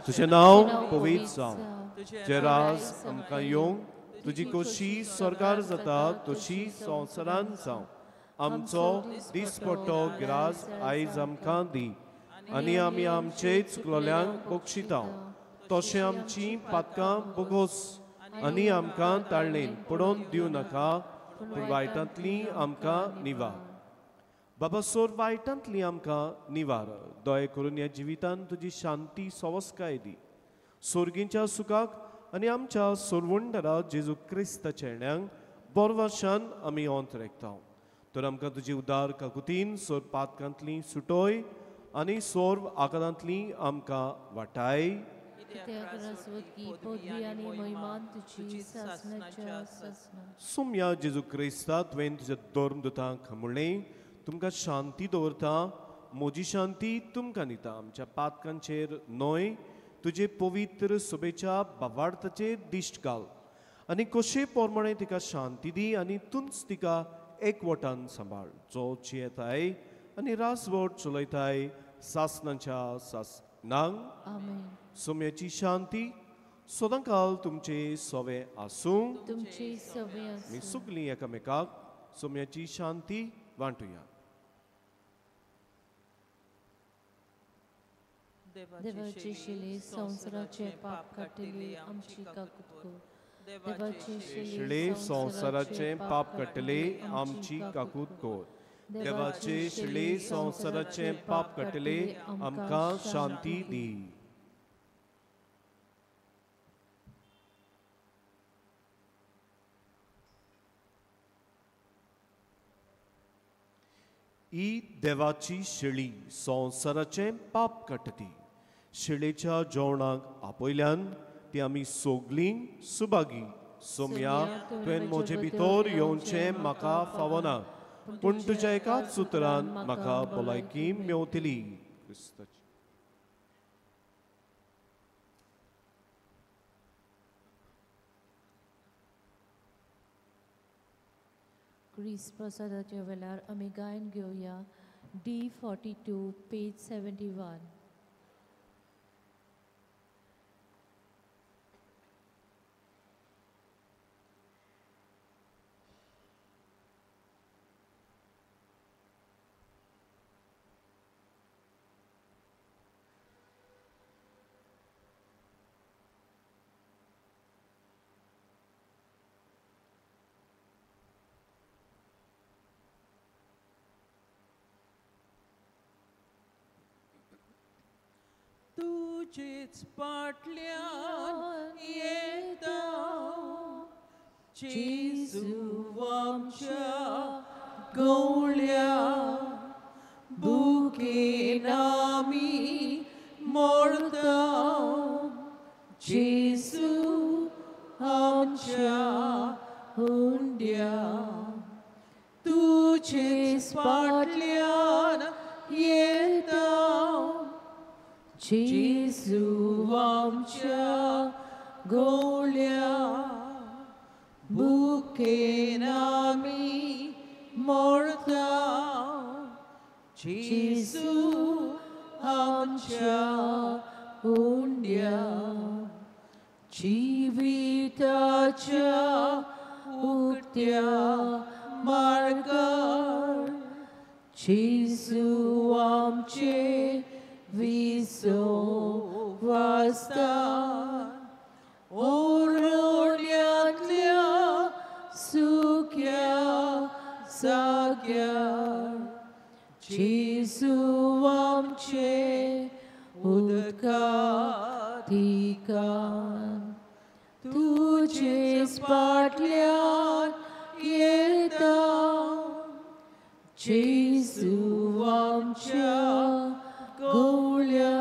[SPEAKER 2] तुजें नांव पवित्र जावं, तुजें राज आमकां येवंक, तुजी खोशी स्वर्गार जाता तशी संवसारान जावं. आमचो दिसपट्टो ग्रास आयज आमकां दी आनी आमी आमचे चुकलोल्यांक बक्षिता तशें आमची पातकां बोगोस आनी आमकां ताळणेन पडोवन दिवं नाका, पूण वायटांतली आमकां निवार. बाबा, सोर वायटांतली आमकां निवार. दया करून ह्या जिवितान तुजी शांती सवस्काय दी, सोर्गींच्या सुखाक आनी आमच्या सोरवंडरा जेजू क्रिस्ताच्या येण्यांक बोरवाशान आमी ओंत रेखता. तर आमकां तुजी उदार काकुतीन सोर पातकांतली सुटोय आनी सोर आकारांतली आमकां वाटाय. सोम्या जेजू क्रिस्ता, तुवें तुज्या धर्मदूतांक म्हणलें, तुमकां शांती दवरता, म्हजी शांती तुमकां दिता, आमच्या पातकांचेर न्हय तुजे पवित्र सभेच्या बावार्थाचेर दिश्ट घाल आनी कशे प्रमाणे तिका शांती दी आनी तूंच तिका एकवटान सांबाळ, जो जियेताय आनी रासवट चलयताय सासनाच्या सासनांक. सोम्याची शांती सदांकाल तुमचे सवे आसूं. मी सगळीं एकामेकाक सोम्याची शांती वांटुया.
[SPEAKER 4] देवाची शिली संवसाराचे पाप काडटली आमची काकूत कर. देवाची
[SPEAKER 2] शिळे संवसाराचे पाप काडटले आमची काकूत कर. देवाचे शिळे संवसाराचे पाप काडटले आमकां शांती दी. ही देवाची शेळी संवसाराचें पाप काडटा. शेळेच्या जेवणाक आपयल्यान ती आमी सोगलीं सुभागी. सोम्या, तुवें म्हजे भितर येवचें म्हाका फावना, पूण तुज्या एकाच सुत्रान म्हाका भलायकी मेवतली. क्रिस्ताची
[SPEAKER 4] क्रिस्त प्रसादाच्या वेळार आमी गायन घेवया D42 page 71.
[SPEAKER 3] तुझेच पाटल्यान येता जेजू आमच्या गवळ्या, भुकेन आमी मरता जेजू आमच्या हुंड्या. तुझेच पाटल्यान येता जेजू आमच्या गवळ्या, भुकेन आमी मरता जेजू आमच्या हुंड्या. जिविताच्या उक्त्या मार्गार जेजू आमचे विसो वास्ता, ओरण्यातल्या सुक्या जाग्यार जेजू आमचे उदका ठिकाण. तुझेच पाटल्यान येता जेजू आमच्या गवळ्या,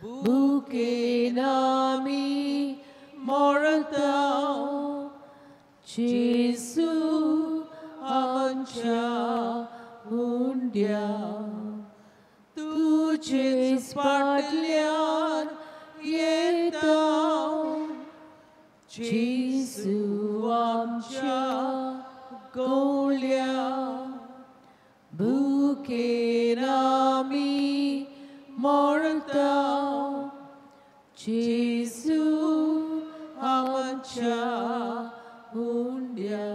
[SPEAKER 3] भुकेन आमी मरता जेजू आमच्या हुंड्या. तुझेच पाटल्यान येता जेजू आमच्या गवळ्या, भुकेन आमी मरता जेजू आमच्या हुंड्या.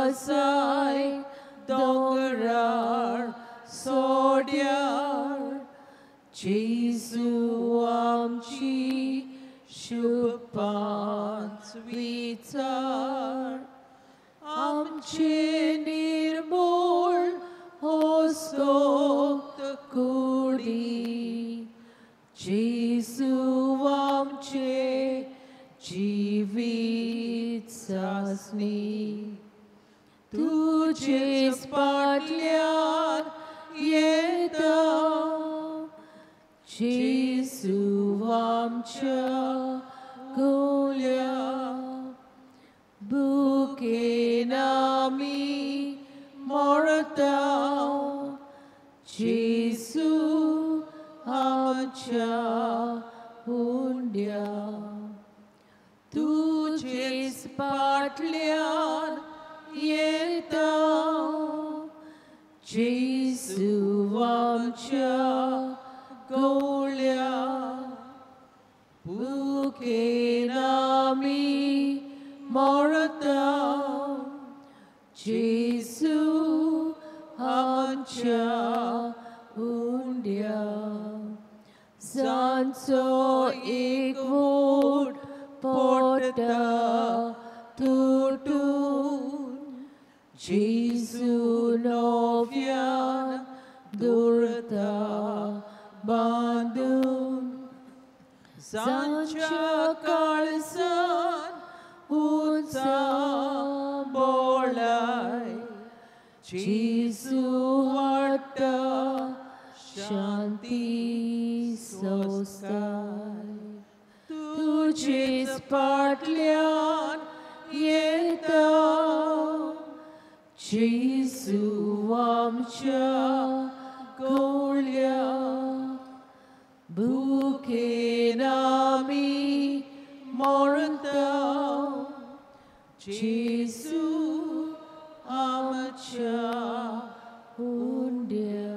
[SPEAKER 3] ओरोनासाय दोंगरार सोड्यार जेजू आमची शुभ विचार, आमचे निर्मूळ होसोक्त कुडी जेजू आमचे जिवीत सासणी. तुझेच पाटल्यान येता जेजू आमच्या गवळ्या, भुकेन आमी मरता जेजू आमच्या हुंड्या. तुझेच पाटल्यान येता जेजू आमच्या गवळ्या, भुकेन आमी मरता मोडता तुटून जेजू नव्यान दुरता बांदून जांच्या काळजान उंचा बोलाय जेजू वाडटा शांती सोस्ताय तुजेच फाटल्यान येता जेजू आमच्या गोळ्या भुकेन आमी मरता जेजू आमच्या हुंड्या.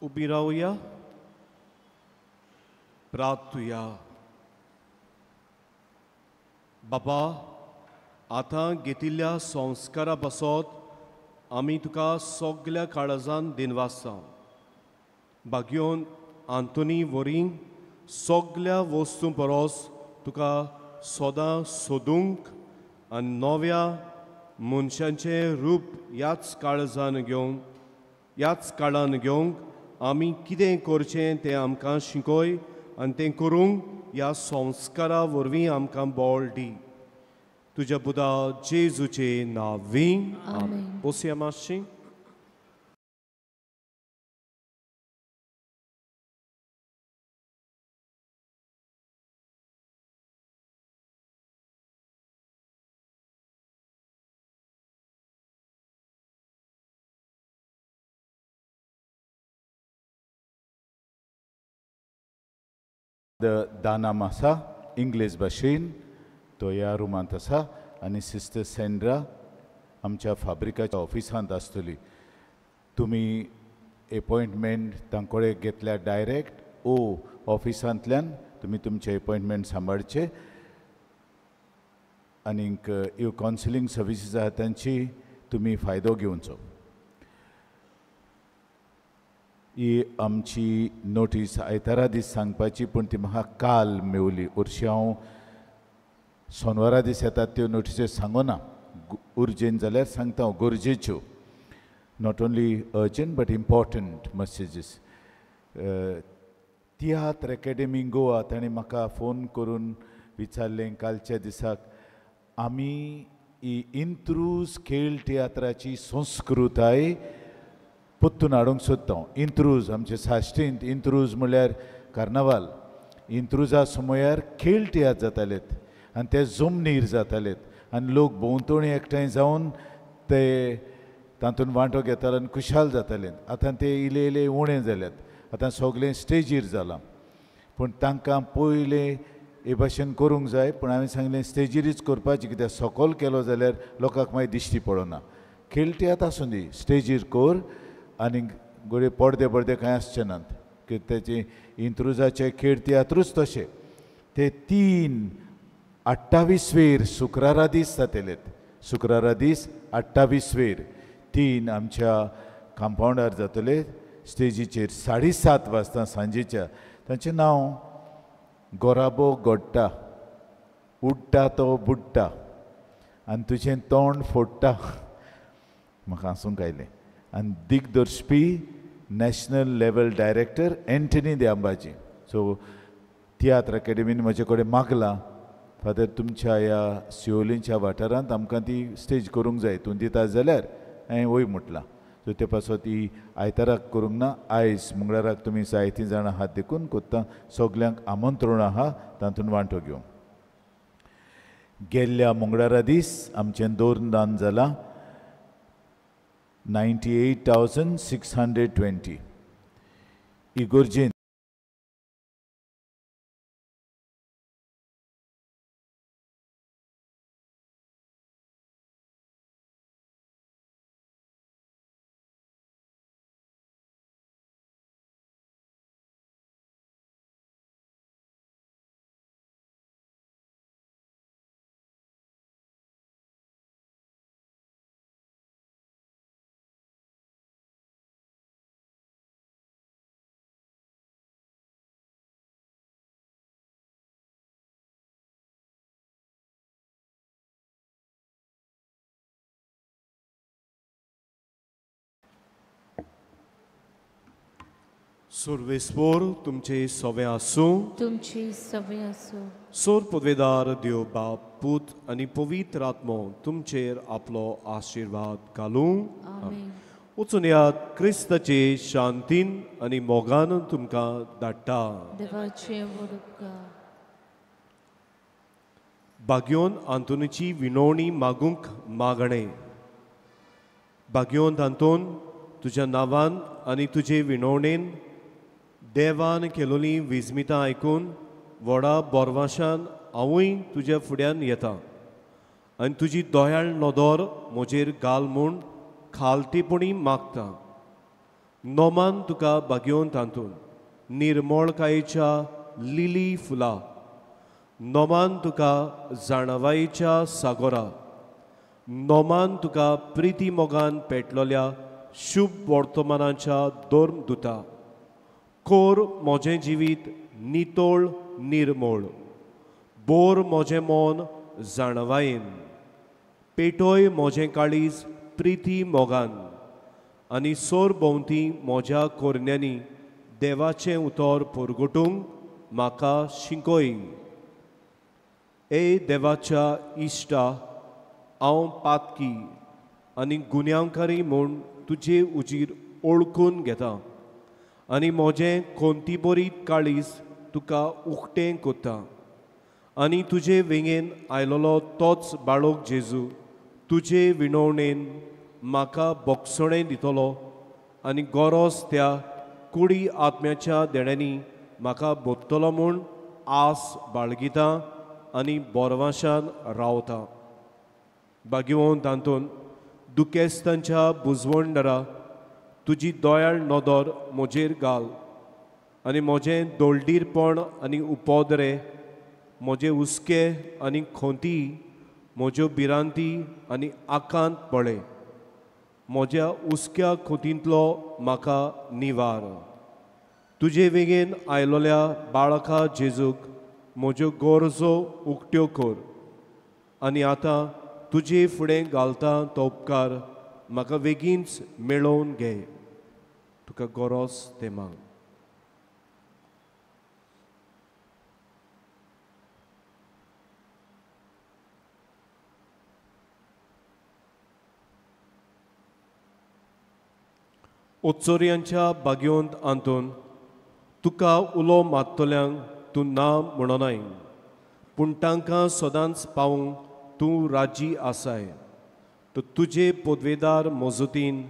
[SPEAKER 2] उबी रावया, प्रार्थुया. बाबा, आतां घेतिल्ल्या संस्कारा पासत आमी तुका सगल्या काळजान दिनवासा. भाग्योन आंतोनी वरी सगल्या वस्तूं परस तुका सदां सोदूंक आनी नव्या मनशांचें रूप ह्याच काळजान घेवंक ह्याच काळान घेवंक आमी कितें करचें तें आमकां शिकय आनी तें करूंक ह्या संस्कारा वरवीं आमकां बळ दी. तुज्या पुता जेजूचे नांवी आमेन. बसया मातशी.
[SPEAKER 5] दानाम आसा इंग्लीश भाशेन तो ह्या रुमांत आसा आनी सिस्टर सेंड्रा आमच्या फाब्रिकाच्या ऑफिसांत आसतली. तुमी एपॉयंटमेंट तांकडे घेतल्यार डायरेक्ट ओ ऑफिसांतल्यान तुमी तुमचें एपॉयंटमेंट सांबाळचें आनीक ह्यो कावन्सिलींग सर्विसीस आसा तांची तुमी फायदो घेवचो. ही आमची नोटीस आयतारा दीस सांगपाची पूण ती म्हाका काल मेवली. हरशीं हांव सोनवारा दीस येतात त्यो नोटिसी सांगना, उर्जेन जाल्यार सांगता हांव गरजेच्यो, not only urgent but important messages. Tiatr academy Goa ताणें म्हाका फोन करून विचारलें कालच्या दिसाक आमी ही इंत्रूज खेळ तियात्राची संस्कृताय पोत्तून हाडूंक सोदता. इंत्रूज आमचे साश्टींत इंत्रूज म्हणल्यार कार्नावाल. इंत्रुजा समयार खेळ तियात्र जातालेत आनी ते जमनीर जातालेत आनी लोक भोंवतणी एकठांय जावन ते तातूंत वांटो घेताले आनी खुशाल जाताले. आतां ते इल्ले इल्ले उणें जाल्यात, आतां सगळें स्टेजीर जालां. पूण तांकां पयलें हे भाशेन करूंक जाय, पूण हांवें सांगलें स्टेजीरूच करपाचें कित्याक सकयल केलो जाल्यार लोकांक मागीर दिश्टी पडना. खेळ तियात्र आसूं दी, स्टेजीर कर आनी घडये पडदे पडदे कांय आसचे नात कित्याक तेचे इंत्रुजाचे खेळ तियात्रूच तशे. ते 3-28 वेर शुक्रारा दीस जातलेत. शुक्रारा दीस 28 वेर 3 आमच्या कंपावंडार जातले स्टेजीचेर 7:30 वाजता सांजेच्या. तांचें नांव गोराबो गोडटा, उडटा तो बुडटा आनी तुजें तोंड फोडटा. म्हाका हांसूंक आयलें. आनी दिग्दर्शपी national level director Anthony De Ambaji. So tiatr अकॅडमीन म्हजे कडेन मागलां, फादर तुमच्या ह्या सिओलींच्या वाठारांत आमकां ती स्टेज करूंक जाय, तूं दिता जाल्यार हांवें वय म्हटलां. सो ते पासत ही आयताराक करूंक ना, आयज मंगळाराक तुमी जायतीं जाणां आहात देखून कोत्ता. सगल्यांक आमंत्रण आहा तातूंत वांटो घेवंक. गेल्ल्या मंगळारा दीस आमचें दोन दान जालां 98,620. इगोर्जेन
[SPEAKER 2] सुर्वेस्पोर तुमचे सवे आसूं,
[SPEAKER 4] तुमची सवे आसूं.
[SPEAKER 2] सोर पदवेदार देव बाप पूत आनी पवित्र आत्मो तुमचेर आपलो आशिर्वाद घालूं.
[SPEAKER 4] आमेन.
[SPEAKER 2] वचून यात क्रिस्ताचे शांतीन आनी मोगान तुमकां धाडटा.
[SPEAKER 4] देवाचे व्हड उपकार.
[SPEAKER 2] बाग्योन आंतोनीची विनवणी मागूंक मागणें. बाग्योन आंतोन तुज्या नांवान आनी तुजे विनवणेन देवान केलोली विजमितां आयकून व्हडा बोरवाशान हांवूय तुज्या फुड्यान येता आनी तुजी दयाळ नदर म्हजेर घाल म्हूण खालतेपणी मागता. नोमान तुका बागयोन तातूंत निर्मळकायेच्या लिली फुलां, नोमान तुका जाणवायेच्या सागोरा, नोमान तुका प्रिती मोगान पेटलोल्या शुभ वर्तमानाच्या धर्म दुता. कोर म्हजें जिवीत नितळ निर्मळ, बोर म्हजें मन जाणवायेन, पेटोय म्हजें काळीज प्रिती मोगान आनी सोर भोंवती म्हज्या कोरण्यांनी देवाचें उतर परगटूंक म्हाका शिकय. ए देवाच्या इश्टा, हांव पातकी आनी गुन्यांवकारी म्हूण तुजे उजीर ओळखून घेता आनी म्हजें कोंती बरीत काळीज तुका उक्तें कोत्ता आनी तुजे वेंगेन आयलोलो तोच बाळक जेजू तुजे विनवणेन म्हाका बोगसणें दितलो आनी गरज त्या कुडी आत्म्याच्या देण्यांनी म्हाका बोत्तलो म्हूण आस बाळगिता आनी बोरवाशान रावता. बागेवन तातूंत दुखेस्तांच्या बुजवणदारा तुजी दयाळ नदर म्हजेर घाल आनी म्हजें दोळडीरपण आनी उपद्रे, म्हजे हुस्के आनी खोंती, म्हज्यो भिरांती आनी आकांत पळय. म्हज्या हुस्क्या खोतींतलो म्हाका निवार. तुजे वेगेन आयलोल्या बाळका जेजूक म्हज्यो गरजो उक्त्यो कर आनी आतां तुजे फुडें घालता तो उपकार म्हाका बेगीनच मेळोवन घे. तुका गरज तें माग. ओचोरयांच्या बागयोंत आंतोन तुका उलो मात्तल्यांक तूं ना म्हणनाय, पूण तांकां सदांच पावूंक तूं राजी आसाय. तर तुजे पदवेदार मजतीन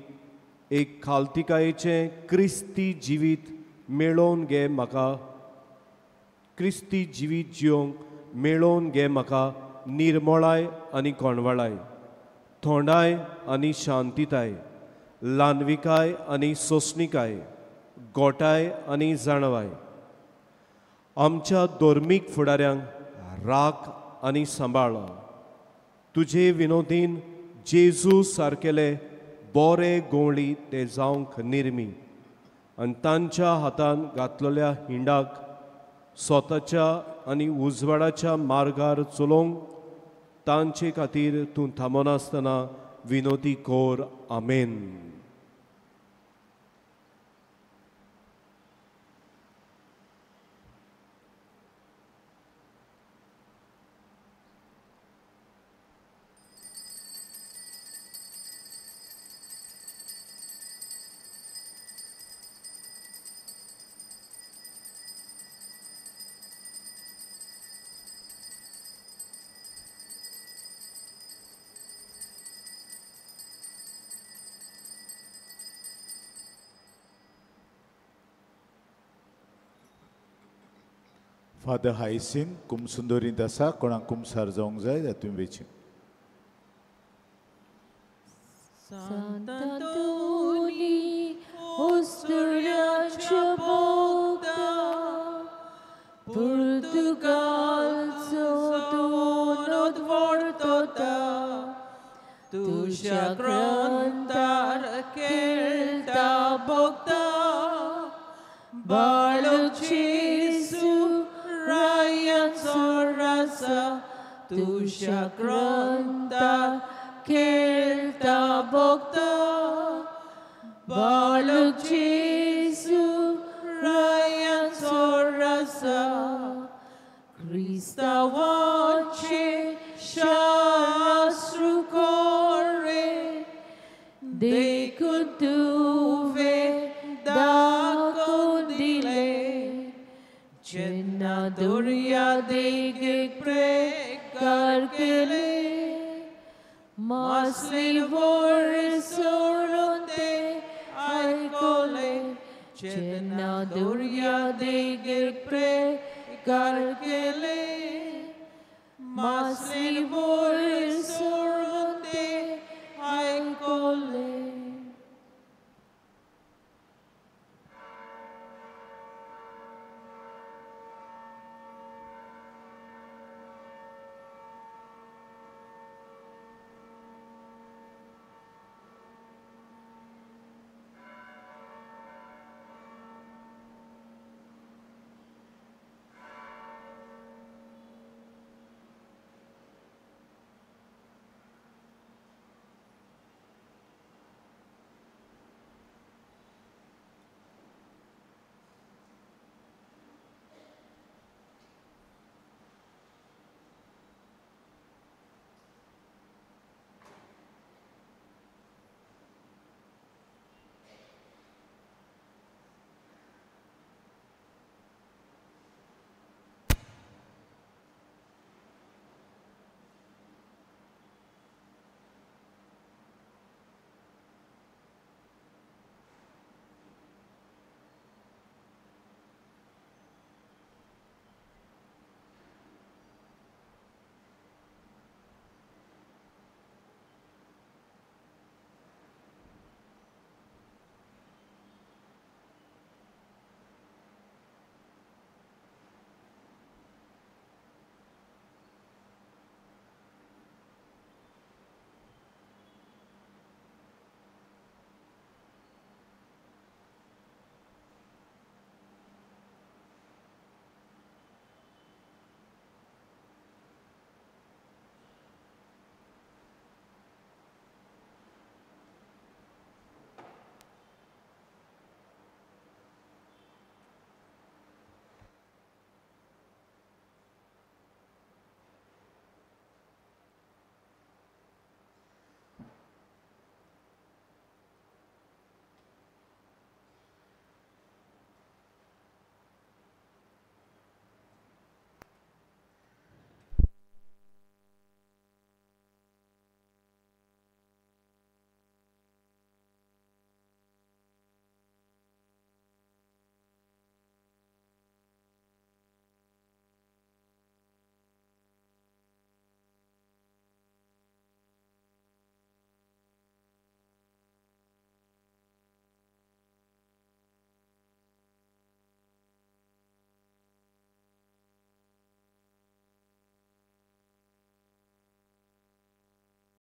[SPEAKER 2] एक खालतिकायेचें क्रिस्ती जिवीत मेळोवन घे म्हाका, क्रिस्ती जिवीत जियोंक मेळोवन घे म्हाका निर्मळाय आनी कोणवाळाय, थोंडाय आनी शांतिताय, ल्हानविकाय आनी सोंसणिकाय, गोटाय आनी जाणवाय. आमच्या धर्मीक फुडाऱ्यांक राख आनी सांबाळ. तुजे विनोदीन जेजू सारकेले बोरे गोवळी ते जावंक निर्मी आनी तांच्या हातान घातलेल्या हिंडाक स्वताच्या आनी उजवाडाच्या मार्गार चलोवंक तांचे खातीर तूं थांबनासतना विनोदी कोर. आमेन.
[SPEAKER 5] फादर हायसिन कुमसुंदोरींत आसा, कोणाक कुमसार जावंक जाय जाल्यार तुमी वेची.
[SPEAKER 4] सांतांतोनी उस्तुऱ्याच्या भोगता पुर्तुगालचो तूं
[SPEAKER 3] व्हडतोता तुज्या ग्रंथार खेळटा भोगता बाळक जेजू रायांचो राजा तुज्या ग्रंथार खेळटा भोगता बाळक जेजू रायांचो राजा क्रिस्तांवाचे शास्त्र कोरे देखून तुवें दाखोवन दिलें जेन्ना दर्या देगेक प्रेकार केले मासली व्हड सोडून ते आयकले जेन्ना दर्या देगेक प्रेकार केले मासली व्हड